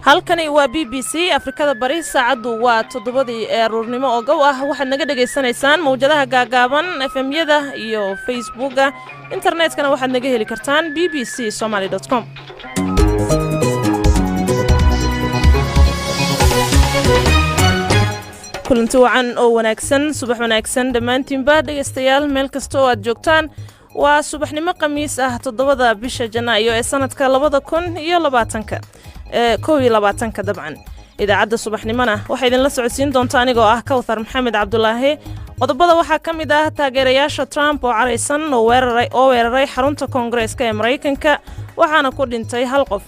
Halkani waa BBC Afrikada Bari. Saacaddu waa 7-dii ee aruurnimo oo gow ah. Waxaad naga dhagaysanaysaan mawjadaha gaagaaban, FM-yada iyo Facebooka. Internetkana waxaad naga heli kartaan bbcsomaly.com. Kulanti wacan oo wanaagsan, subax wanaagsan dhammaantiinba dhegaystayaal, meel kasta oo aad joogtaan. Waa subaxnimo Khamiis ah, 7-da bisha Janaayo ee sanadka 2020-ka, 21-ka dabcan. Idaacadda subaxnimona waxaa idinla socodsiin doonta anigoo ah Kawthar Maxamed Cabdulaahi. Qodobada waxaa ka mid ah taageerayaasha Trump oo caraysan oo weeraray xarunta Koongareeska ee Maraykanka, waxaana ku dhintay hal qof.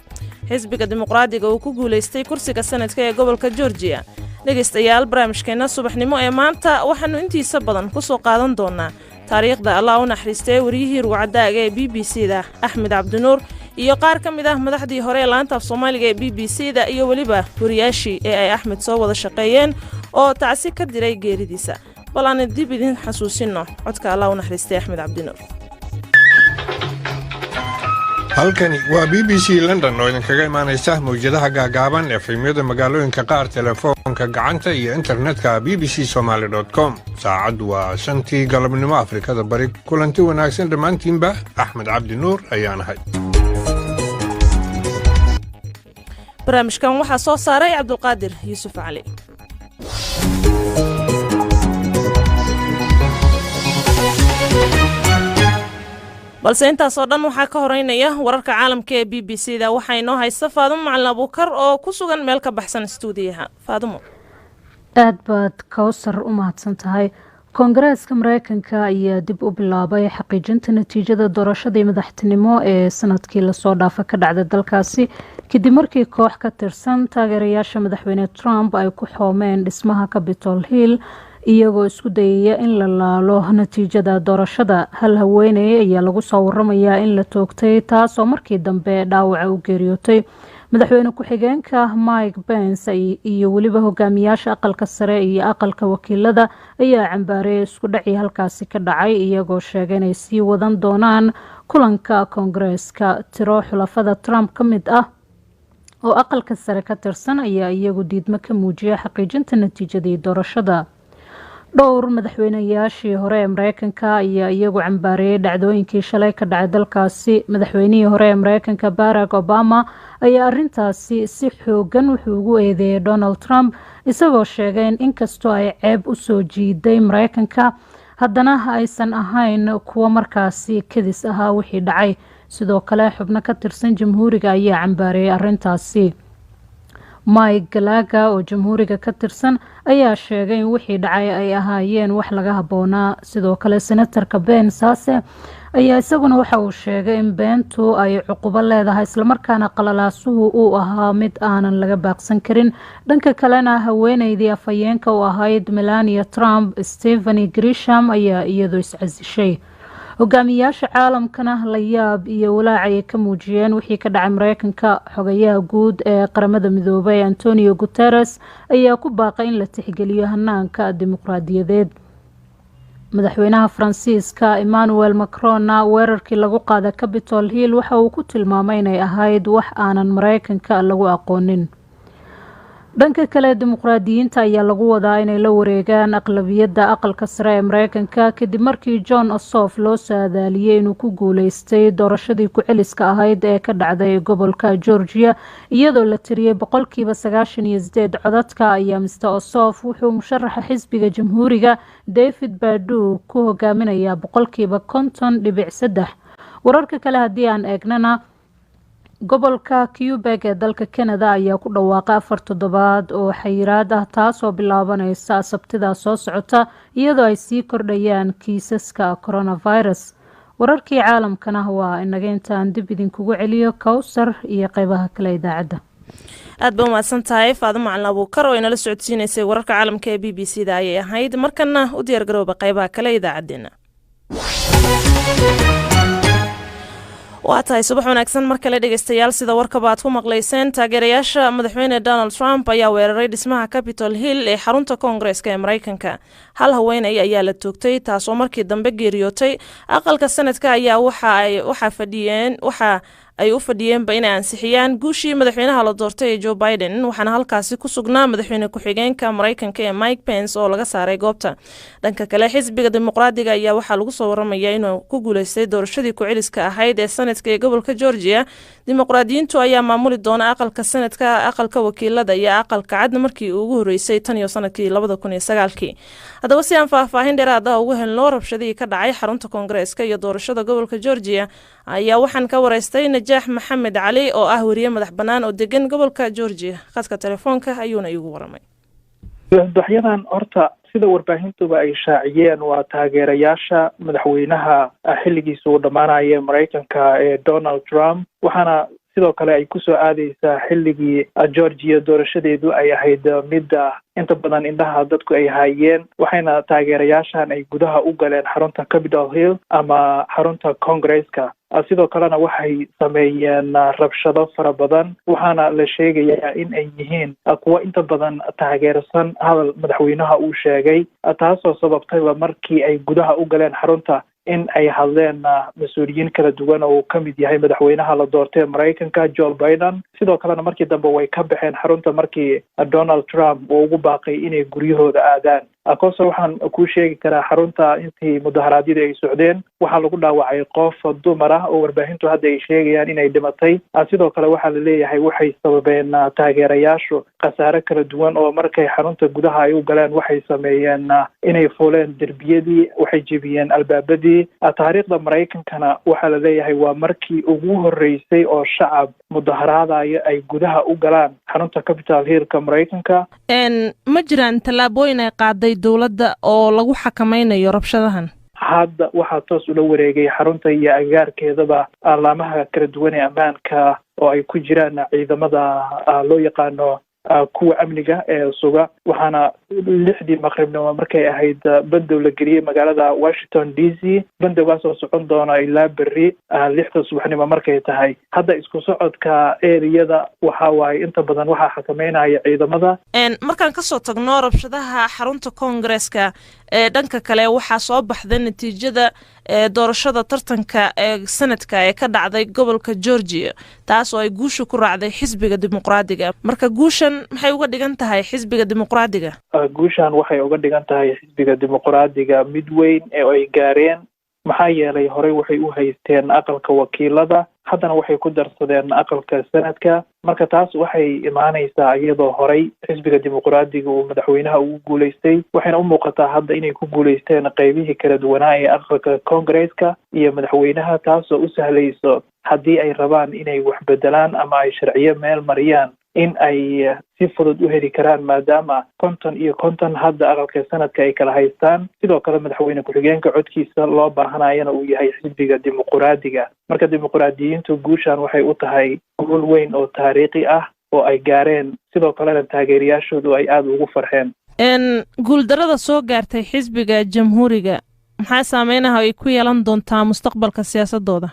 Xisbiga Dimuqraadiga uu ku guulaystay kursiga Senate-ka ee gobolka Georgia. Dhegaystayaal, barnaamijkeenna subaxnimo ee maanta waxaannu intiisa badan ku soo qaadan doonaa taariikhda Allah u naxariistay wariyihii ruucadaaga ee BBC da Axmed Cabdinuur iyo qaar ka mid ah madaxdii hore ee laanta af Soomaaliga ee BBC da iyo weliba wariyaashii ee ay Axmed soo wada shaqeeyeen oo tacsi ka diray geeridiisa. Bal aan dib idin xasuusinno codka Allah u naxariistay Axmed Cabdinuur. Halkani waa BBC London oo idinkaga imaanaysa mawjadaha gaagaaban, FM-yada magaalooyinka qaar, telefoonka gacanta iyo internetka bbcsomaly.com. Saacaddu waa 5-tii galabnimo Afrikada Bari. Kulanti wanaagsan dhammaantiinba, Axmed Cabdi Nuur ayaan ahay. Barnaamijkan waxaa soo saaray Cabdulqaadir Yuusuf Cali. Balse intaasoo dhan waxaa ka horeynaya wararka caalamka ee BBC da. Waxaa inoo haysta Faadumo Macalin Abuukar oo ku sugan meel ka baxsan stuudiyaha. Faadumo. Aad baad, Kowsar, u mahadsan tahay. Koongareeska Mareykanka ayaa dib u bilaabay xaqiijinta natiijada doorashadii madaxtinimo ee sanadkii lasoo dhaafa ka dhacday dalkaasi, kadib markii koox ka tirsan taageerayaasha madaxweyne Trump ay ku xoomeen dhismaha Capitol Hill, iyagoo isku dayaya in la laalo natiijada doorashada. Hal haweeney ayaa lagu soo waramayaa in la toogtay, taasoo markii dambe dhaawaca u geeriyootay. Madaxweyne ku-xigeenka Mike Pence iyo weliba hogaamiyaasha aqalka sare iyo aqalka wakiilada ayaa cambaareeyay isku dhacii halkaasi ka dhacay, iyagoo sheegay inay sii wadan doonaan kulanka koongareeska. Tiro xulafada Trump ka mid ah oo aqalka sare ka tirsan ayaa iyagu diidmo ka muujiyay xaqiijinta natiijadii doorashada. Dhowr madaxweynayaashii hore ee Mareykanka ayaa iyagu cambaareeyay dhacdooyinkii shalay ka dhacay dalkaasi. Madaxweynihii hore ee Mareykanka Barack Obama ayaa arintaasi si xoogan wuxuu ugu eedeeyay Donald Trump, isagoo sheegay in inkastoo ay ceeb usoo jiiday Mareykanka, haddana aysan ahayn kuwo markaasi kadis ahaa wixii dhacay. Sidoo kale xubno ka tirsan Jamhuuriga ayaa cambaareeyay arintaasi. Mike Gallagher oo Jamhuuriga ka tirsan ayaa sheegay in wixii dhacay ay ahaayeen wax laga habboonaa. Sidoo kale senatarka Ben Sasse ayaa isaguna waxa uu sheegay in beentu ay cuqubo leedahay, islamarkaana qalalaasuhu uu ahaa mid aanan laga baaqsan karin. Dhanka kalena haweeneydii afhayeenka u ahayd Melania Trump, Stephanie Grisham, ayaa iyadu iscasishay. Hogaamiyaasha caalamkana la yaab iyo walaac ayay ka muujiyeen wixii ka dhacay Mareykanka. Xogayaha guud ee Qaramada Midoobay Antonio Guteres ayaa ku baaqay in la tixgeliyo hanaanka dimuqraadiyadeed. Madaxweynaha Faransiiska Emmanuel Macronna weerarkii lagu qaada Capitol Hill waxa uu ku tilmaamay inay ahayd wax aanan Mareykanka lagu aqoonin. Dhanka kale Dimuqraadiyiinta ayaa lagu wadaa inay la wareegaan aqlabiyadda aqalka sare ee Mareykanka, kadib markii Jon Ossoff loo saadaaliyey inuu ku guuleystay doorashadii ku-celiska ahayd ee ka dhacday gobolka Georgia. Iyadoo la tiriyey 98% codadka, ayaa Mr Ossoff wuxuu musharaxa xisbiga Jamhuuriga David Perdue ku hogaaminayaa 50.3%. Wararka kale haddii aan eegnana, gobolka Quebec ee dalka Canada ayaa ku dhawaaqay 4 toddobaad oo xayiraad ah, taasoo bilaabaneysa Sabtida soo socota, iyadoo ay sii kordhayaan kiisaska coronavirus. Wararkii caalamkana waa inaga intaan. Dib idinkugu celiyo Kowsar iyo qeybaha kale idaacadda. Aad ba umahadsan tahay Faadimo Macalin Abuukar oo inala socodsiineysay wararka caalamka ee BBC da ayay ahayd. Markana u diyaar garooba qeybaha kale idaacaddeenna. Waa tahay, subax wanaagsan mar kale dhegeystayaal. Sida warkaba aad ku maqlayseen, taageerayaasha madaxweyne Donald Trump ayaa weeraray dhismaha Capitol Hill ee xarunta Koongareeska ee Mareykanka. Hal haweeney ayaa la toogtay, taasoo markii dambe geeriyootay. Aqalka Senate-ka ayaa waxaa fadhiyeen waxa Ay u fadhiyeenba inay ansixiyaan guushii madaxweynaha la doortay ee Joe Biden, waxaana halkaasi ku sugnaa madaxweyne ku-xigeenka Maraykanka ee Mike Pence oo laga saaray goobta. Dhanka kale, xisbiga Dimuqraadiga ayaa waxaa lagu soo waramaya inuu ku guuleystay doorashadii ku-celiska ahayd ee Senatka ee gobolka Georgia. Dimuqraadiyiintu ayaa maamuli doona aqalka Senatka, aqalka wakiilada iyo Aqalka Cadna markii ugu horeysay tan iyo sanadkii 2009-kii. Haddaba, si aan faahfaahin dheeraad ah ugu helno rabshadihii ka dhacay xarunta Koongareeska iyo doorashada gobolka Georgia, ayaa waxaan ka wareystay Najaax Maxamed Cali oo ah weriye madax bannaan oo degan gobolka Georgia. Khadka telefoonka ayuuna iigu waramay. Dibadbaxyadan horta, sida warbaahintuba ay shaaciyeen, waa taageerayaasha madaxweynaha xilligiisa uu dhammaanaya Maraykanka ee Donald Trump, waxaana sidoo kale ay kusoo aadeysaa xilligii Georgia doorashadeedu ay ahayd midda inta badan indhaha dadku ay hayeen. Waxayna taageerayaashan ay gudaha u galeen xarunta Capitol Hill ama xarunta Congresska. Sidoo kalena waxay sameeyeen rabshado fara badan, waxaana la sheegayaa in ay yihiin kuwo inta badan taageersan hadal madaxweynaha uu sheegay, taasoo sababtayba markii ay gudaha u galeen xarunta in ay hadleen mas-uuliyiin kala duwan oo uu ka mid yahay madaxweynaha la doortay Maraykanka Joe Biden. Sidoo kalena markii dambe way ka baxeen xarunta markii Donald Trump uu ugu baaqay inay guryahooda aadaan. Kosor, waxaan kuu sheegi karaa xarunta intii mudaharaadyadii ay socdeen waxaa lagu dhaawacay qof dumar ah oo warbaahintu hadda ay sheegayaan inay dhimatay. Sidoo kale waxaa la leeyahay waxay sababeen taageerayaashu khasaare kala duwan, oo markay xarunta gudaha ay u galeen waxay sameeyeen inay fuuleen derbiyadii, waxay jebiyeen albaabadii. Taariikhda Maraykankana waxaa la leeyahay waa markii ugu horreysay oo shacab mudaharaadaya ay gudaha u galaan xarunta Capitol Hillka Maraykanka. Ma jiraan tallaabooyin ay qaaday dowladda oo lagu xakameynayo rabshadahan? Hadda waxaa toos ula wareegay xarunta iyo agagaarkeedaba alaamaha kala duwan ee ammaanka, oo ay ku jiraan ciidamada loo yaqaano kuwa amniga ee suga, waxaana 6dii maqribnimo markay ahayd bandow la geliyey magaalada Washington DC, bandowgaasoo socon doona ilaa berri 6da subaxnimo markay tahay. Hadda isku socodka eriyada waxa waaye inta badan waxaa xakameynaya ciidamada. Markaan kasoo tagno rabshadaha xarunta Koongareeska, ee dhanka kale waxaa soo baxday natiijada doorashada tartanka ee Senatka ee ka dhacday gobolka Georgia, taas oo ay guusha ku raacday xisbiga Dimuqraadiga. Marka guushan maxay uga dhigan tahay xisbiga Dimuqraadiga? Guushan waxay uga dhigan tahay xisbiga Dimuqraadiga mid weyn ee ay gaareen, maxaa yeelay horey waxay u haysteen aqalka wakiilada, haddana waxay ku darsadeen aqalka Senatka. Marka taas waxay imaaneysaa iyadoo horey xisbiga Dimuqraadiga uu madaxweynaha ugu guuleystay, waxayna u muuqataa hadda inay ku guuleysteen qeybihii kala duwanaa ee aqalka Congresska iyo madaxweynaha, taasoo u sahlayso haddii ay rabaan inay wax bedelaan ama ay sharciyo meel mariyaan in ay si fudud u heli karaan, maadaama 50 iyo 50 hadda aqalka Senatka ay kala haystaan. Sidoo kale madaxweyne ku-xigeenka codkiisa loo baahanayana uu yahay xisbiga Dimuqraadiga. Marka Dimuqraadiyiintu guushan waxay u tahay guul weyn oo taariikhi ah oo ay gaareen, sidoo kalena taageerayaashoodu ay aada ugu farxeen. Guuldarada soo gaartay xisbiga Jamhuuriga maxaa saameynaha ay ku yeelan doontaa mustaqbalka siyaasadooda?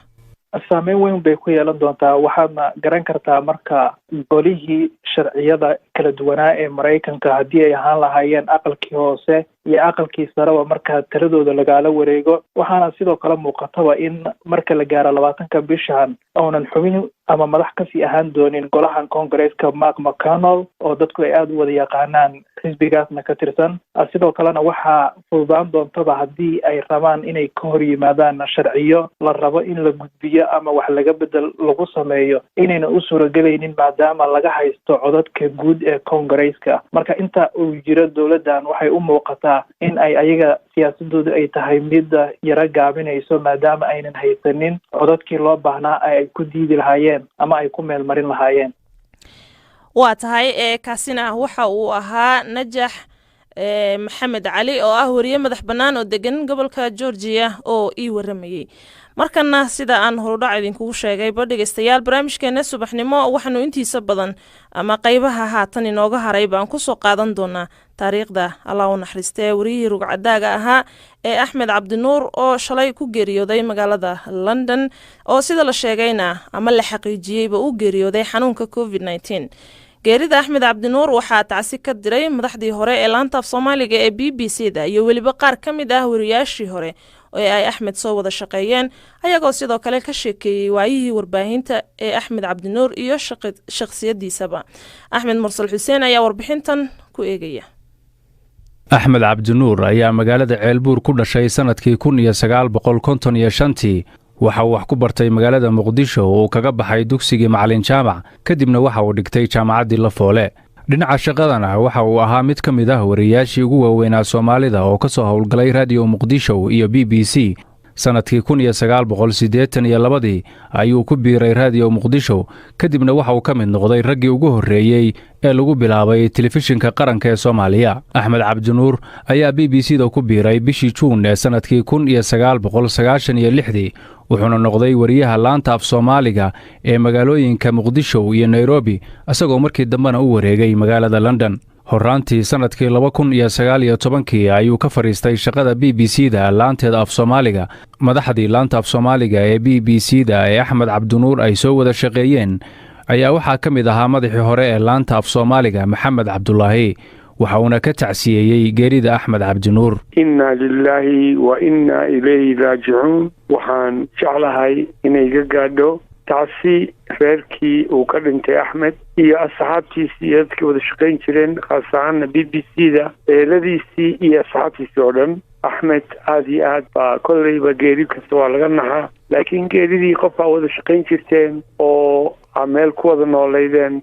Saameyn weyn bay ku yeelan doontaa. Waxaadna garan kartaa marka golihii sharciyada kala duwanaa ee Maraykanka, haddii ay ahaan lahaayeen aqalkii hoose iyo aqalkii sareba, marka taladooda lagaala wareego. Waxaana sidoo kale muuqataba in marka la gaaro 20ka bishan uunan xubin ama madax kasii ahaan doonin golahan Congresska Mark McConnell, oo dadku ay aada u wada yaqaanaan, xisbigaasna ka tirsan. Sidoo kalena waxaa fududaan doontaba haddii ay rabaan inay ka hor yimaadaan sharciyo la rabo in la gudbiyo ama wax laga bedel lagu sameeyo inayna u suuragelaynin, maadaama laga haysto codadka guud ee Congresska. Marka inta uu jiro dowladdan waxay u muuqataa in ay ayaga siyaasadoodu ay tahay midda yaro gaabinayso, maadaama aynan haysanin codadkii loo baahnaa ay ku diidi lahaayeen ama ay ku meel marin lahaayeen. Waa tahay. Ee kaasina waxa uu ahaa Najax Maxamed Cali oo ah weriye madax bannaan oo degan gobolka Georgia oo ii waramayey. Markana, sida aan horudhac idinkugu sheegayba, dhegeystayaal, barnaamijkeena subaxnimo waxaanu intiisa badan ama qeybaha haatan inooga haray baan kusoo qaadan doonaa taariikhda Allah u naxariistee wariyihii rugcadaaga ahaa ee Axmed Cabdinuur oo shalay ku geeriyooday magaalada London, oo sida la sheegayna ama la xaqiijiyeyba u geeriyooday xanuunka COVID-19. Geerida Axmed Cabdinuur waxaa tacsi ka diray madaxdii hore ee laanta af Soomaaliga ee BBC da iyo weliba qaar ka mid ah wariyaashii hore. ee ay Axmed soo wada shaqeeyeen, ayagoo sidoo kale ka sheekeeyey waayihii warbaahinta ee Axmed Cabdinuur iyo shakhsiyadiisaba. Axmed Mursal Xuseen ayaa warbixintan ku eegaya. Axmed Cabdinuur ayaa magaalada Ceelbuur ku dhashay sannadkii 1955-tii. Waxa uu wax ku bartay magaalada Muqdisho oo uu kaga baxay dugsigii Macalin Jaamac, kadibna waxa uu dhigtay jaamacaddii Lafoole. Dhinaca shaqadana waxa uu ahaa mid ka mid ah wariyaashii ugu waaweynaa Soomaalida oo ka soo howlgalay Raadiyo Muqdisho iyo BBC. Sannadkii 1982-dii ayuu ku biiray Raadiyo Muqdisho, kadibna waxa uu ka mid noqday raggii ugu horreeyey ee lagu bilaabay Telefishinka Qaranka ee Soomaaliya. Axmed Cabdinuur ayaa BBC da ku biiray bishii Juun ee sannadkii 1996-dii, wuxuuna noqday wariyaha laanta af Soomaaliga ee magaalooyinka Muqdisho iyo Nairobi, isagoo markii dambena u wareegay magaalada London. Horraantii sannadkii 2019-kii ayuu ka fadhiistay shaqada BBC da laanteeda af Soomaaliga. Madaxdii laanta af Soomaaliga ee BBC da ee Axmed Cabdinuur ay soo wada shaqeeyeen ayaa waxaa ka mid ahaa madaxii hore ee laanta af Soomaaliga, Maxamed Cabdulaahi, waxa uuna ka tacsiyeeyey geerida Axmed Cabdinuur. Inna lilaahi wa inna ilayhi raajicuun. Waxaan jeclahay inay ga gaadho tacsi reerkii uu ka dhintay Axmed iyo asxaabtiisii iyo dadkii wada shaqayn jireen, khaas ahaana BBC da, eeladiisii iyo asxaabtiisii oo dhan. Axmed aada iyo aad baa kolleyba geeri kasta waa laga naxaa, laakiin geeridii qof aa wada shaqayn jirteen oo aa meel ku wada nooleydeen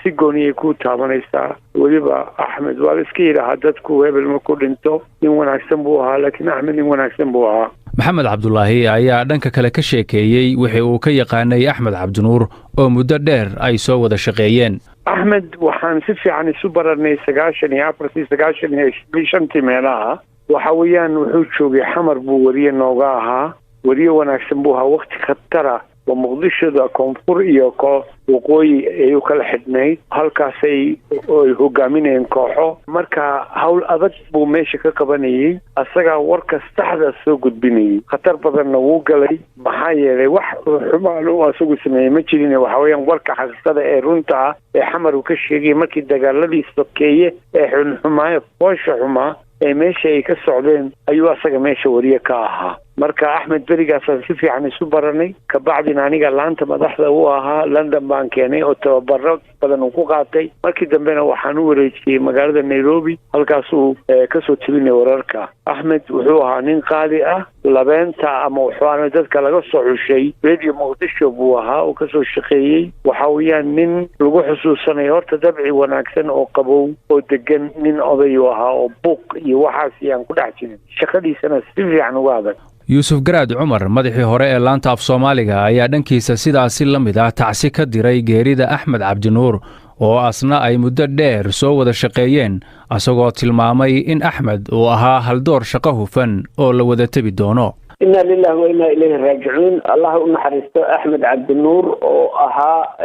si gooniyay ku taabanaysaa. Weliba Axmed waa la iska yidhaahaa dadku hebel markuu dhinto nin wanaagsan buu ahaa, laakiin Axmed nin wanaagsan buu ahaa. Maxamed Cabdulaahi ayaa dhanka kale ka sheekeeyey wixii uu ka yaqaanay Axmed Cabdinuur oo muddo dheer ay soo wada shaqeeyeen. Axmed waxaan si fiican isu baranay 94-tii, 95-tii meelaha. Waxa weeyaan wuxuu joogay Xamar buu weriye nooga ahaa. Weriye wanaagsan buu ahaa. Wakti khatara oo Muqdishoda koonfur iyo ko waqooyi ay u kala xidhnayd, halkaasay ay hogaaminayeen kooxo. Marka hawl adag buu meesha ka qabanayey, asagaa warka saxda soo gudbinayay. Khatar badanna wuu galay, maxaa yeelay wax xumaan uu asagu sameeyey ma jirin. Waxa weeyaan warka xaqiiqada ee runta ah ee Xamar uu ka sheegayay markii dagaaladii sokeeye ee xunxumaaye foosha xumaa ee meesha ay ka socdeen ayuu asaga meesha wariye ka ahaa. Marka Axmed berigaasaan si fiican isu baranay. Kabacdina aniga laanta madaxda u ahaa London baan keenay oo tababaro badan uu ku qaatay. Markii dambena waxaan u wareejiyey magaalada Nairobi, halkaasuu kasoo tebinay wararka. Axmed wuxuu ahaa nin qaali ah, labeenta ama wuxuana dadka laga soo xushay Radio Muqdisho buu ahaa oo kasoo shaqeeyey. Waxa weeyaan nin lagu xusuusanayo horta dabci wanaagsan oo qabow oo degan, nin odayuu ahaa oo buuq iyo waxaas iyaan ku dhex jirin, shaqadiisana si fiican uga adag. Yuusuf Garaad Cumar, madaxii hore ee laanta af Soomaaliga, ayaa dhankiisa sidaasi la mid ah tacsi ka diray geerida Axmed Cabdinuur oo asna ay muddo dheer soo wada shaqeeyeen, isagoo tilmaamay in Axmed uu ahaa haldoor shaqo hufan oo la wada tebi doono. Inna lilahi wa inna ilayhi raajicuun. Allah u naxariisto Axmed Cabdinuur oo ahaa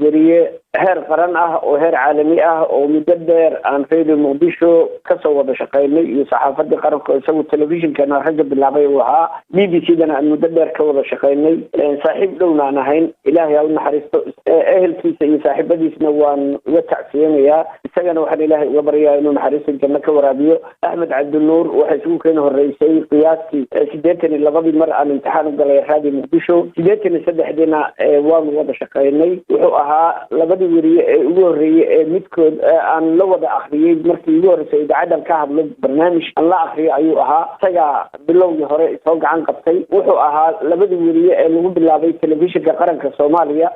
weriye heer qaran ah oo heer caalami ah oo muddo dheer aan Radio Muqdisho kasoo wada shaqeynay iyo saxaafadii qaranka. Isagu telefishinkana ragga bilaabay uu ahaa, BBC dana aan muddo dheer ka wada shaqeynay, saaxiib dhowna aan ahayn. Ilaahay ha u naxariisto. Ehelkiisa iyo saaxiibadiisna waan uga tacsiyanayaa. Isagana waxaan Ilaahay uga baryaa inuu naxariista janno ka waraabiyo. Axmed Cabdinuur waxay isugu keeni horeysay qiyaastii 82-dii mar aan imtixaan u galay Radio Muqdisho, 83-diina waanu wada shaqeynay. Wuxuu ahaa labadii weriye ee ugu horreeyey ee midkood aan la wada akriyey markii ugu horreysay idaacaddan ka hadlo barnaamij aan la akriyo ayuu ahaa. Isagaa bilowgii hore soo gacan qabtay. Wuxuu ahaa labadii weriye ee lagu bilaabay Telefishinka Qaranka Soomaaliya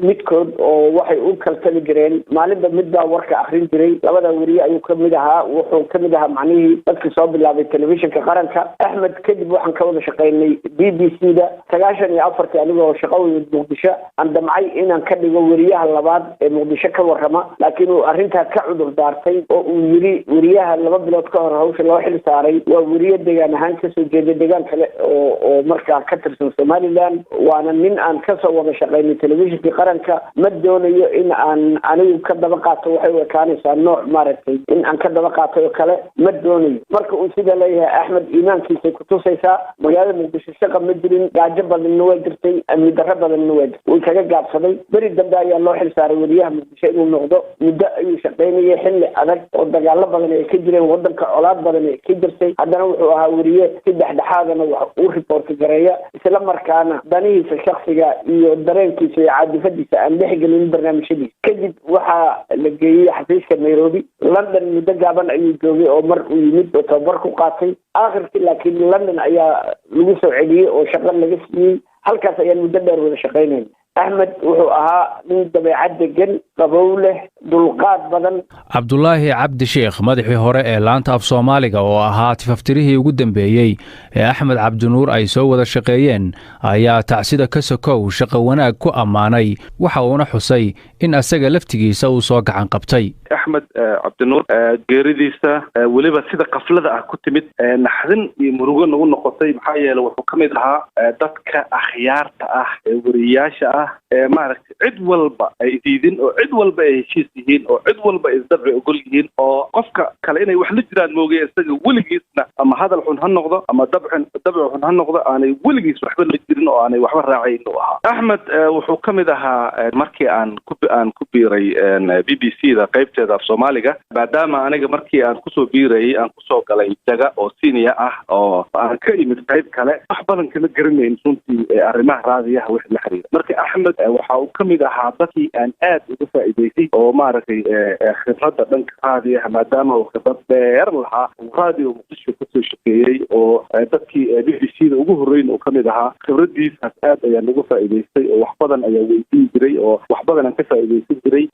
midkood, oo waxay u kaltami jireen maalinba mid baa warka akrin jiray. Labada weriye ayuu kamid ahaa. Wuxuu kamid ahaa macnihii dadkii soo bilaabay Telefishinka Qaranka. Axmed kadib waxaan ka wada shaqeynay BBC da 94-tii, anigoo shaqo Muqdisho aan damcay inaan ka dhigo weriyaha labaad ee Muqdisho ka warrama, laakiin uu arrintaa ka cudur daartay oo uu yiri weriyaha 2 bilood ka hor hawsha loo xil saaray waa weriye degaan ahaan kasoo jeeda degaan kale oo markaa ka tirsan Somaliland, waana nin aan kasoo wada shaqeynay Telefishinkii Qaranka. Ma doonayo in aan anigu ka daba qaato, waxay u ekaanaysaa nooc maaragtay in aan ka daba qaatay oo kale, ma doonayo. Marka uu sida leeyahay Axmed iimaankiisay kutusaysaa. Magaalada Muqdisho shaqa ma jirin, gaajo badanna waa jirtay, amni darro badanna waa jirtay. Way kaga gaabsaday. Beri dambe ayaa loo xil saaray. saaray weriyaha Muqdisho inuu noqdo. Muddo ayuu shaqaynayay, xilli adag oo dagaalo badan ay ka jireen wadanka, colaad badan ay ka jirtay. Haddana wuxuu ahaa weriye si dhexdhexaadana wax uu report gareeya, isla markaana danihiisa shaksiga iyo dareenkiisa iyo caadifadiisa aan dhexgelin barnaamijyadiisa. Kadib waxaa la geeyey xafiiska Nairobi. London muddo gaaban ayuu joogay oo mar uu yimid oo tababar ku qaatay aakhirkii, laakiin London ayaa lagu soo celiyey oo shaqo laga siiyey. Halkaas ayaan muddo dheer wada shaqaynayna. Axmed wuxuu ahaa nin dabeecad degan, qabow leh, dulqaad badan. Cabdulaahi Cabdi Sheekh, madaxii hore ee laanta af Soomaaliga oo ahaa tifaftirihii ugu dambeeyey ee Axmed Cabdinuur ay soo wada shaqeeyeen, ayaa tacsida ka sokow shaqo wanaag ku ammaanay, waxa uuna xusay in asaga laftigiisa uu soo gacan qabtay. Axmed Cabdinuur geeridiisa, weliba sida qaflada ah ku timid, naxdin iyo murugo nagu noqotay, maxaa yeele wuxuu ka mid ahaa dadka akhyaarta ah ee weriyayaasha ah ee maaragtay cid walba ay diidin oo cid walba ay heshiis yihiin oo cid walba ay isdabci ogol yihiin, oo qofka kale inay wax la jiraan moogay isaga weligiisna ama hadal xun ha noqdo ama dabcin dabci xun ha noqdo, aanay weligiis waxba la jirin oo aanay waxba raacayn u ahaa. Axmed wuxuu ka mid ahaa markii aan ku biiray BBC da qaybteeda af Soomaaliga, maadaama aniga markii aan kusoo biirayay aan kusoo galay jaga oo senior ah oo aan ka imid qayb kale, wax badan kama garanayn runtii arrimaha raadiyaha wixii la xiriira. Marka Axmed waxa uu ka mid ahaa dadkii aan aad uga faa'iidaystay oo maaragtay khibradda dhanka raadiyaha, maadaama uu khibrad dheer lahaa, uu Raadiyo Muqdisho kasoo shaqeeyey oo dadkii BBC da ugu horreyn uu ka mid ahaa. Khibraddiisaas aad ayaan uga faa'iidaystay oo wax badan ayaa weydiin jiray oo wax badan aan ka faa'iidaysan jiray.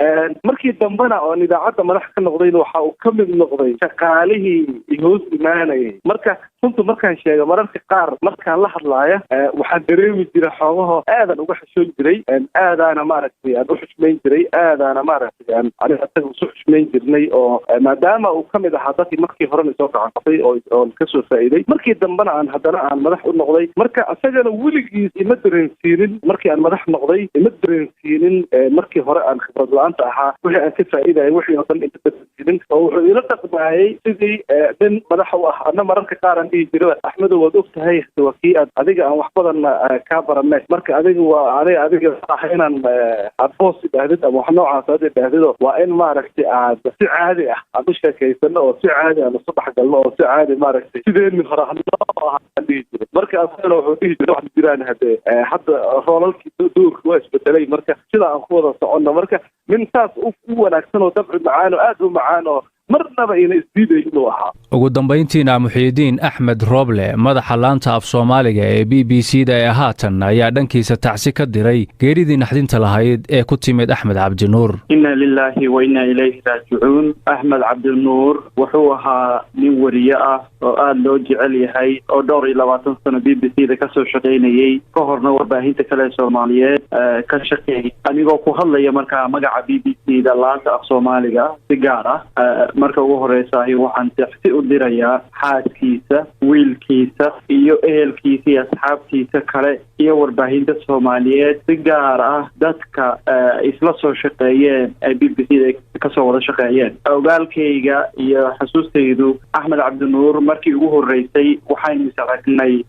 Markii dambena oon idaacadda madax ka noqdayna, waxa uu ka mid noqday shaqaalihii hoos imaanayay. Marka runtu markaan sheega, mararka qaar markaan la hadlaaya waxaan dareemi jiray xoogaho aadan uga xishoon jiray, aadaana maaragtay aan u xushmayn jiray, aadaana maaragtay aan aniga isaga isu xushmayn jirnay, oo maadaama uu ka mid ahaa dadkii markii horena soo gacan qabtay oo oon kasoo faa'iiday, markii dambena aan haddana aan madax u noqday. Marka isagana weligiis ima dareensiinin markii aan madax noqday, ima dareensiinin markii hore aan khibrad la-aanta ahaa wixii aan ka faa'iidayay, wixii oo dhan ima dareensiinin, oo wuxuu ila dhaqmaayay sidii nin madax u ah. Anna mararka qaar aan dhihi jira, "Axmedow, waad og tahay, waa kii aad adiga aan wax badan kaa barane, marka adiga waa adiga ah inaan aad boos idhaahdid ama wax noocaas aad idhaahdido, waa in maaragtay aad si caadi ah aan u sheekaysano oo si caadi aan isu dhexgalno oo si caadi maaragtay sideenni hore hanoo ahaan," dhihi jiray. Marka asagana wuxuu dhihi jiray, "Wax jiraan hadee hadda roolalkii doorka waa isbedelay, marka sida aan ku wada soconno." Marka nin saas u wanaagsan oo dabci macaan oo aad u macaan oo marnaba ayna isdiiday inuu ahaa. Ugu dambayntiina, Muxiidiin Axmed Rooble, madaxa laanta af Soomaaliga ee BBC da ee haatan, ayaa dhankiisa tacsi ka diray geeridii naxdinta lahayd ee ku timid Axmed Cabdinuur. Inna lilaahi wa inna ilayhi raajicuun. Axmed Cabdinuur wuxuu ahaa nin weriye ah oo aada loo jecel yahay oo dhowr iyo 20 sano BBC da kasoo shaqaynayey, ka horna warbaahinta kale ee Soomaaliyeed ka shaqeeyay. Anigoo ku hadlaya markaa magaca BBC da laanta af Soomaaliga si gaar ah, marka ugu horeysahi waxaan tacsi u dirayaa xaaskiisa, wiilkiisa iyo ehelkiisa iyo asxaabtiisa kale iyo warbaahinta Soomaaliyeed, si gaar ah dadka isla soo shaqeeyeen ee BBC da kasoo wada shaqeeyeen. Ogaalkayga iyo xusuustaydu, Axmed Cabdinuur markii ugu horeysay waxaynu is aragnay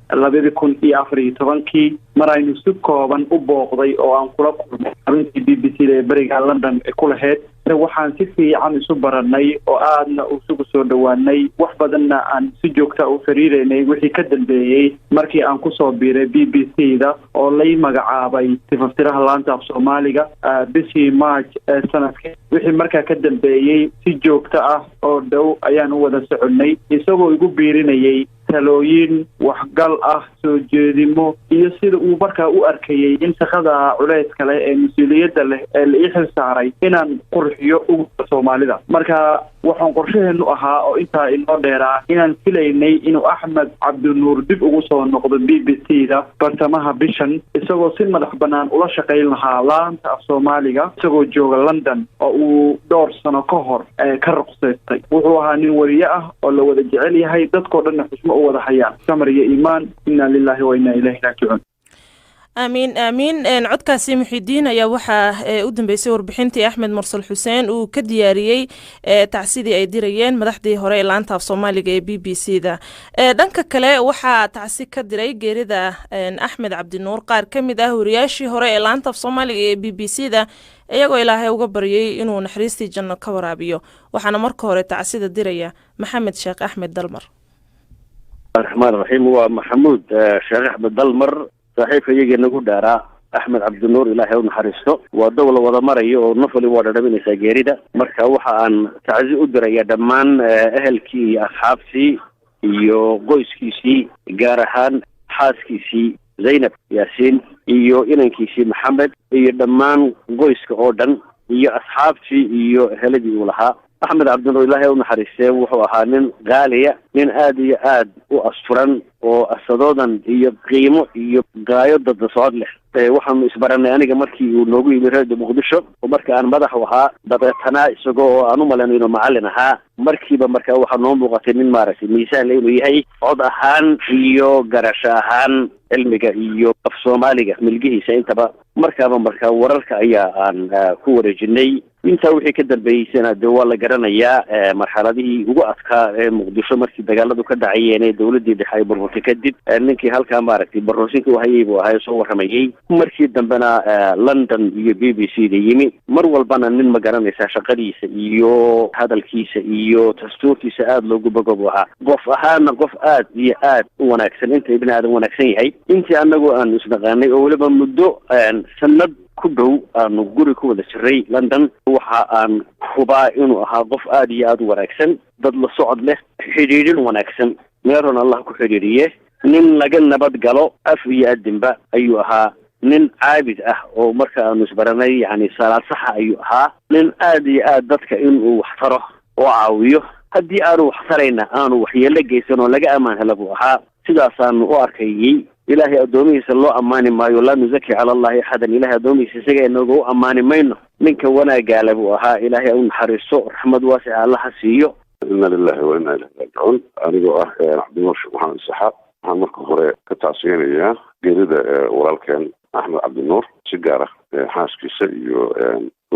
2014-kii, mar aynu si kooban u booqday oo aan kula kulmay xaruntii BBC da ee beriga London ku lahayd. Waxaan si fiican isu baranay oo aadna isugu soo dhawaanay, wax badanna aan si joogta u xiriireynay wixii ka dambeeyey markii aan kusoo biiray BBC da oo lay magacaabay tifaftiraha laanta af Soomaaliga bishii March ee sanadkii. Wixii markaa ka dambeeyey si joogto ah oo dhow ayaan u wada soconnay, isagoo igu biirinayay talooyin waxgal ah, soo jeedimo iyo sida uu markaa u arkayey in shaqada culeys kale ee mas-uuliyadda leh ee la ii xil saaray inaan qurxiyo uga Soomaalida. Marka waxaan qorshaheenu ahaa oo intaa inoo dheeraa inaan filaynay inuu Axmed Cabdinuur dib ugu soo noqdo BBC da bartamaha bishan, isagoo si madax bannaan ula shaqayn lahaa laanta af Soomaaliga, isagoo jooga London oo uu dhowr sano ka hor ka ruqsaystay. Wuxuu ahaa nin weriye ah oo la wada jecel yahay, dadkoo dhanna xushmo u wada hayaan. Samar iyo iimaan. Inna lillahi wa inna ilayhi raajicuun. Aamiin, aamiin. Codkaasi Muxidiin ayaa waxaa u dambeysay warbixintii Axmed Mursal Xuseen uu ka diyaariyey tacsidii ay dirayeen madaxdii hore ee laanta af Soomaaliga ee BBC da. Dhanka kale, waxaa tacsi ka diray geerida Axmed Cabdinuur qaar ka mid ah wariyaashii hore ee laanta af Soomaaliga ee BBC da, iyagoo Ilaahay uga baryay inuu naxariistii janno ka waraabiyo. Waxaana marka hore tacsida diraya Maxamed Sheekh Axmed Dalmar. Raxmaan raxiim. Waa Maxamuud Sheekh Axmed Dalmar. Saaxiibka iyagii nagu dhaaraa Axmed Cabdinuur, Ilaahay u naxariisto. Waa dow la wada marayo oo nafali waa dhadhaminaysaa geerida. Marka waxa aan tacsi u diraya dhammaan ehelkii iyo asxaabtii iyo qoyskiisii, gaar ahaan xaaskiisii Zaynab Yaasiin iyo inankiisii Maxamed iyo dhammaan qoyska oo dhan iyo asxaabtii iyo eheladii uu lahaa. Axmed Cabdinuur, Ilaahay u naxariistee, wuxuu ahaa nin qaaliya, nin aada iyo aad u asturan oo asadoodan iyo qiimo iyo gaayo dada socod leh. Waxaanu isbaranay aniga markii uu noogu yimi Radio Muqdisho oo marka aan madax u ahaa. Dabeetanaa isagoo oo aan u malayno inuu macallin ahaa markiiba, marka waxaa noo muuqatay nin maaragtay miisaan le inuu yahay, cod ahaan iyo garasho ahaan, cilmiga iyo af Soomaaliga milgihiisa intaba. Markaaba marka wararka ayaa aan ku wareejinay. Intaa wixii ka dambeeyeysana dee waa la garanayaa, marxaladihii ugu adkaa ee Muqdisho markii dagaaladu ka dhacayeen ee dawladdii dhexe ay burburtay kadib, ninkii halkaa maaragtay baroosinka uhayay buu ahaa, soo warramayey. Markii dambena London iyo BBC da yimi. Mar walbana nin ma garanaysaa shaqadiisa iyo hadalkiisa iyo dastuurkiisa aada loogu bogo buu ahaa. Qof ahaana qof aad iyo aad u wanaagsan, inta ibni aadan wanaagsan yahay. Intii anagu aanu isnaqaanay oo weliba muddo sanad ku dhow aanu guri ku wada jiray London, waxa aan hubaa inuu ahaa qof aada iyo aada u wanaagsan, dad la socod leh, xidhiidhin wanaagsan, meeron Allah ku xidhiidhiye. Nin laga nabad galo af iyo adinba ayuu ahaa. Nin caabid ah oo marka aanu isbaranay yani salaad saxa ayuu ahaa. Nin aada iyo aad dadka inuu wax taro oo caawiyo, haddii aanu wax tarayna aanu waxyeelo geysan oo laga amaan hela buu ahaa. Sidaasaanu u arkayey. Ilaahay addoomihiisa loo ammaani maayo, laa nuzaki cala Allahi axadan. Ilahay addoomihiisa isaga inooga u ammaani mayno. Ninka wanaagaale buu ahaa. Ilaahay u naxariisto, raxmad waasica Allaha siiyo. Ina lilahi wa inna ilahi raajicuun. Anigoo ah Cabdinuur Sheekh Maxamed Isaxaaq, waxaan marka hore ka tacsiyanayaa geerida walaalkeen Axmed Cabdinuur, si gaar ah xaaskiisa iyo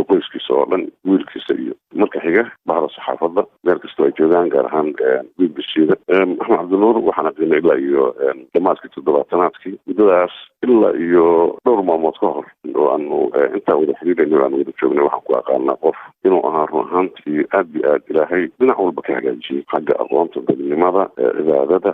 qoyskiisa oo dhan, wiilkiisa, iyo marka xiga bahda saxaafadda meel kastoo ay joogaan, gaar ahaan BBC da. Axmed Cabdinuur waxaan aqinay ilaa iyo dhamaadkii toddobaatanaadkii. Muddadaas ilaa iyo dhowr maalmood ka hor oo aanu intaa wada xiriirayno, aanu wada joognay, waxaan ku aqaanaa qof inuu ahaa run ahaantii aad iyo aad Ilaahay dhinac walba ka hagaajiyey, xagga aqoonta, dadnimada, cibaadada,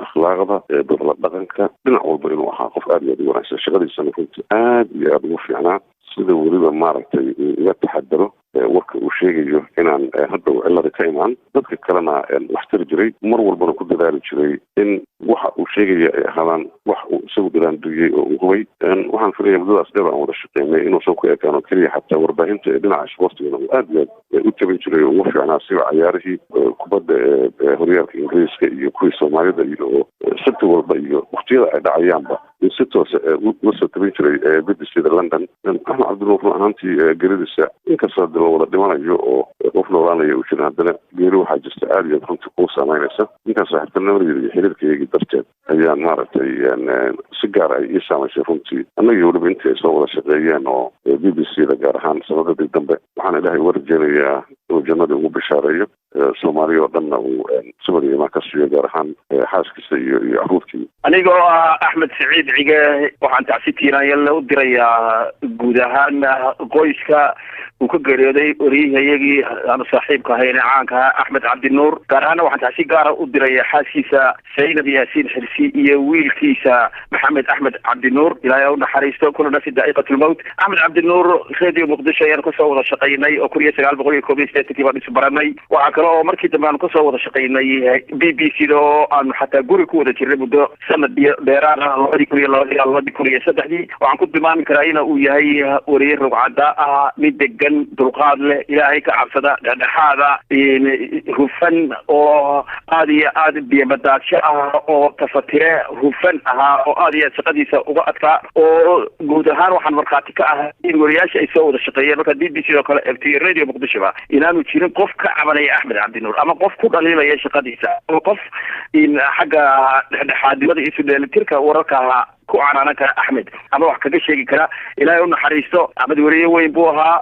akhlaaqda, dadla dhaqanka, dhinac walba inuu ahaa qof aad iyo aad u wanaagsan. Shaqadiisana runtii aad iyo aada ugu fiicnaa, sida weliba maaragtay uu uga taxadaro warka uu sheegayo inaan hadhow cilada ka imaan, dadka kalena wax tari jiray, mar walbana ku dadaali jiray in waxa uu sheegaya ay ahaadaan wax uu isagu dadaandugiyey oo uu hubay. Waxaan filaya muddadaas dheer aan wada shaqeynay inuusan ku ekaan oo keliya xataa warbaahinta ee dhinaca isboortigana uu aad iyo aad u taban jiray oo ugu fiicnaa, siba cayaarihii kubadda ee horyaalka Ingiriiska iyo kuwii Soomaalida iyo sabti walba iyo waktiyada ay dhacayaanba si toosa ula soo tabin jiray BBC da London. Axmed Cabdinuur run ahaantii geeridiisa, inkastoo de la wada dhimanayo oo qof noolaanaya uu jirin, haddana geeri waxaa jirta aada iyo aad runtii kuu saameynaysa. Ninkaas saaxiibtinimadeeda iyo xiriirkaygii darteed ayaan maaragtay si gaar ay ii saamaysay runtii, annagii weliba intii ay soo wada shaqeeyeen oo BBC da gaar ahaan sanadadii dambe. Waxaan Ilaahay uga rajeynayaa inuu jannadii ugu bishaareeyo, Soomaaliya oo dhanna uu sabir iyo imaan ka siiyo, gaar ahaan xaaskiisa iyo caruurtii. Aniga oo ah Axmed Siciid Cige, waxaan tacsi tiiraanyale u dirayaa guud ahaan qoyska uu ka geeriyooday waryahayagii aanu saaxiibka ahayn ee caanka ahaa Axmed Cabdinuur. Gaar ahaana waxaan tacsi gaara u dirayaa xaaskiisa Zaynab Yaasiin Xirsi iyo wiilkiisa Maxamed Axmed Cabdinuur. Ilaahay ha u naxariisto, kullu nafsi daa'iqatulmowt. Axmed Cabdinuur Radio Muqdisho ayaan kasoo wada shaqaynay oo 1981-kii baan isu baranay. Waxaa kale oo markii dambe aanu kasoo wada shaqaynay BBC da oo aanu xataa guri ku wada jirnay muddo sanad iyo dheeraad ah, 2002 ilaa 2003-dii. Waxaan ku tilmaami karaa ina uu yahay wariye rugcada ah, mid degan, dulqaad leh, Ilaahay ka cabsada, dhexdhexaada, hufan oo aada iyo aad biyamadaasho ah oo tafatire hufan ahaa oo aada iyo aad shaqadiisa uga adkaa. Oo guud ahaan waxaan markhaati ka ahay in wariyaasha ay soo wada shaqeeyeen markaad BBC oo kale eegto iyo Radio Muqdishoba inaanu jirin qof ka cabanaya Axmed Cabdinuur ama qof ku dhaliilaya shaqadiisa ama qof in xagga dhexdhexaadnimada iyo isu dheelitirka wararka. Ku canaanan kara Axmed ama wax kaga sheegi kara. Ilaahay u naxariisto Axmed, weriye weyn buu ahaa.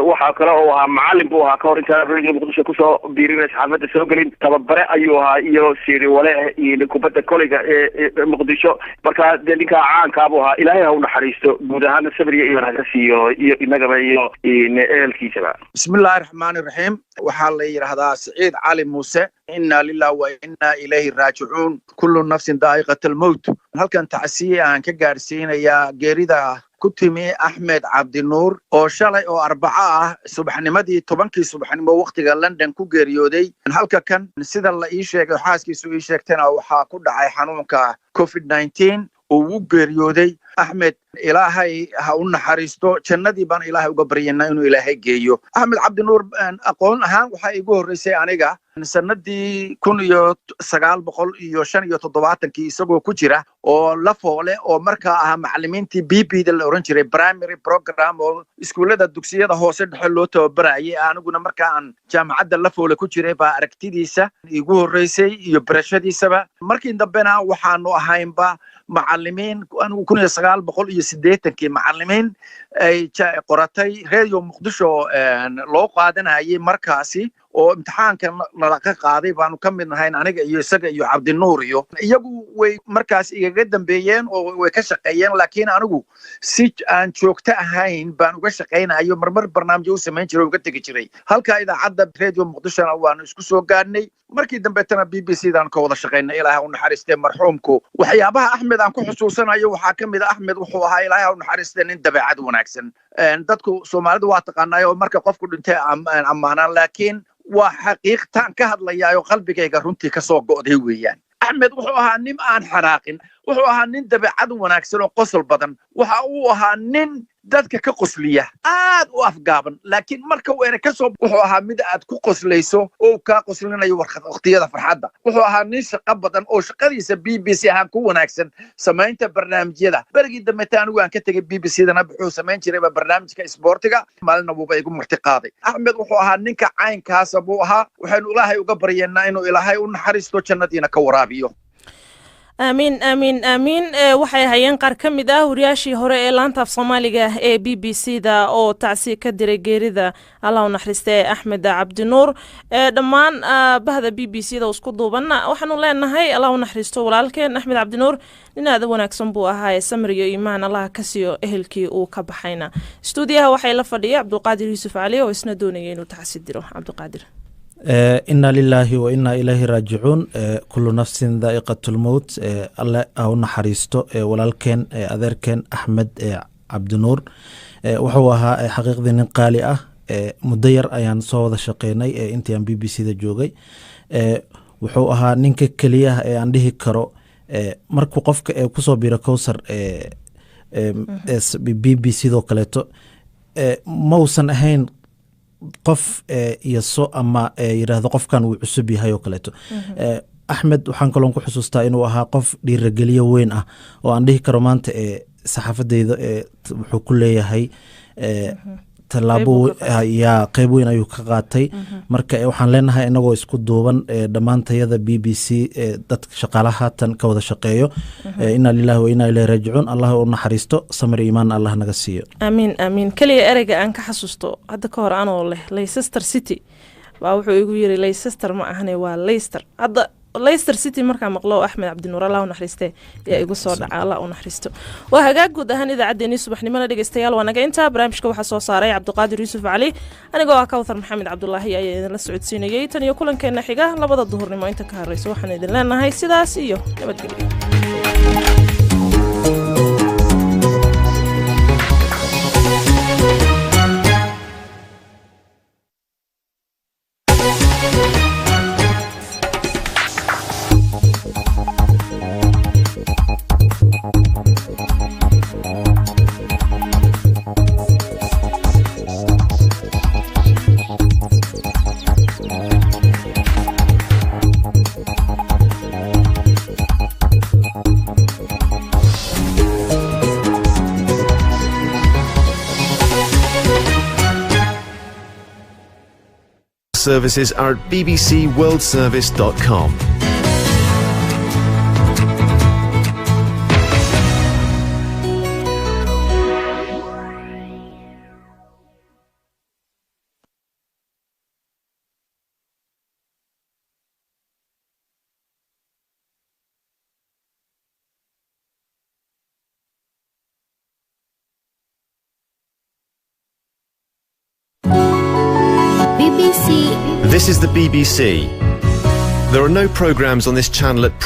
Waxaa kale oo ahaa macalin buu ahaa kahor intaan Radio Muqdisho kusoo biirinay, saxaafadda soo gelin. Tababare ayuu ahaa iyo siiri wale iyo kubadda koleyga ee Muqdisho. Marka dee ninkaa caankaa buu ahaa. Ilaahay ha u naxariisto, guud ahaana sabriga iyo ha siiyo iyo inagaba iyo ehelkiisaba. Bismillahi raxmaani raxiim. Waxaa la yidhaahdaa Siciid Cali Muuse. Inna lilah wa inna ilayhi raajicuun. Kullu nafsin daa'iqat almowt. Halkan tacsiye aan ka gaadhsiinayaa geerida ku timi Axmed Cabdinuur oo shalay oo Arbaco ah subaxnimadii 10-kii subaxnimo wakhtiga London ku geeriyooday. Halka kan sida la ii sheegay, xaaskiisu ii sheegtana, waxaa ku dhacay xanuunka COVID-19 uu u geeriyooday. Axmed Ilaahay ha u naxariisto, jannadii baan Ilaahay uga baryanaa inuu Ilaahay geeyo. Axmed Cabdinuur aqoon ahaan waxaa iigu horreysay aniga sanadii 1975-kii, isagoo ku jira oo la foole oo markaa ahaa macalimiintii PP da la oran jiray, primary program, oo iskuullada dugsiyada hoose dhexe loo tababarayay. Aniguna markaa aan jaamacadda la foole ku jiray baa aragtidiisa iigu horreysay iyo barashadiisaba. Markii dambena waxaanu ahaynba macalimiin. Anigu 1980-kii macalimiin ay qoratay Radio Muqdisho loo qaadanayay markaasi oo imtixaanka nalaga qaaday baanu ka mid nahayn, aniga iyo isaga iyo Cabdinuur. Iyo iyagu way markaas igaga dambeeyeen oo way ka shaqeeyeen, laakiin anigu si aan joogto ahayn baan uga shaqaynayo, marmar barnaamijyo u samayn jiray oo uga tegi jiray. Halka idaacadda Radio Muqdishona waanu isku soo gaadhnay, markii dambetana BBC daan ka wada shaqaynay. Ilaahay u naxariistee marxuumku. Waxyaabaha Axmed aan ku xusuusanayo waxaa ka mid a, Axmed wuxuu ahaa, Ilaahay u naxariistee, nin dabeecad wanaagsan. Dadku Soomaalidu waa taqaanaayo marka qofku dhintay ammaanaan, laakiin waa xaqiiqtaan ka hadlayaayo, qalbigayga runtii kasoo go'day weeyaan. Axmed wuxuu ahaa nin aan xanaaqin, wuxuu ahaa nin dabeecad wanaagsan oo qosol badan. Waxa uu ahaa nin dadka ka qosliya, aad u afgaaban, laakiin marka uu ere kasoo wuxuu ahaa mid aad ku qoslayso oo kaa qoslinayo waqtiyada farxadda. Wuxuu ahaa nin shaqo badan oo shaqadiisa BBC ahaan ku wanaagsan, samaynta barnaamijyada. Berigii dambeta anigu aan ka tegay BBC dana wuxuu samayn jirayba barnaamijka isboortiga, maalina wuuba igu marti qaaday. Axmed wuxuu ahaa ninka caynkaasa buu ahaa. Waxaynu Ilaahay uga baryeennaa inuu Ilaahay u naxariisto, jannadiina ka waraabiyo. Aamiin, aamiin, aamiin. Waxay hayeen qaar ka mid ah wariyaashii hore ee laanta af Soomaaliga ee BBC da oo tacsi ka diray geerida, Allah u naxariista, ee Axmed Cabdinuur. Dhammaan bahda BBC da isku duuban waxaanu leenahay Allah u naxariisto walaalkeen Axmed Cabdinuur. Nin aada wanaagsan buu ahaa ee samir iyo iimaan Allah ka siiyo ehelkii uu ka baxayna. Stuudiyaha waxay la fadhiya Cabdulqaadir Yuusuf Cali oo isna doonaya inuu tacsi diro. Cabdiqaadir. Inna lilaahi wa inna ilayhi raajicuun. Kullu nafsin daa'iqat lmowt. Alle ha u naxariisto walaalkeen, adeerkeen Axmed Cabdinuur. Wuxuu ahaa xaqiiqdii nin qaali ah. Muddo yar ayaan soo wada shaqeynay intii aan BBC da joogay. Wuxuu ahaa ninka keliyaha ee aan dhihi karo markuu qofka kusoo biro Cowsar BBC sidoo kaleeto mausan ahayn qof yaso ama yiraahdo qofkan wuu cusub yahay oo kaleeto. Axmed waxaan kaloon ku xusuustaa inuu ahaa qof dhiirageliyo weyn ah oo aan dhihi karo maanta saxaafadeyda wuxuu ku leeyahay tallaabo yaa qeyb weyn ayuu ka qaatay. Marka waxaan leenahay inagoo isku duuban dhammaantayada BBC, dadka shaqaalaha haatan ka wada shaqeeyo, inna lilahi wa inna ilayhi raajicuun. Allah u naxariisto, samir iimaan Allah naga siiyo. Aamiin, aamiin. Keliya ereyga aan ka xasuusto, hadda ka hor anoo leh Leicester City baa wuxuu igu yiri, "Leicester ma ahane, waa Leicester." Hadda Leicester City markaa maqlo, Axmed Cabdinuur, Allah u naxariiste, yaa igu soo dhaca. Allah u naxariisto. Waa hagaag. Guud ahaan idaacaddeenii subaxnimona, dhegeystayaal, waa naga intaa. Barnaamijka waxaa soo saaray Cabdiqaadir Yuusuf Cali. Anigoo ah Kawthar Maxamed Cabdulaahi ayaa idinla socodsiinayay. Tan iyo kulankeena xiga 2-da duhurnimo inta ka horeysa, waxaan idin leenahay sidaas iyo nabadgelyo. Services are at bbcworldservice.com. BBC. This is the BBC. There are no programmes on this channel at present.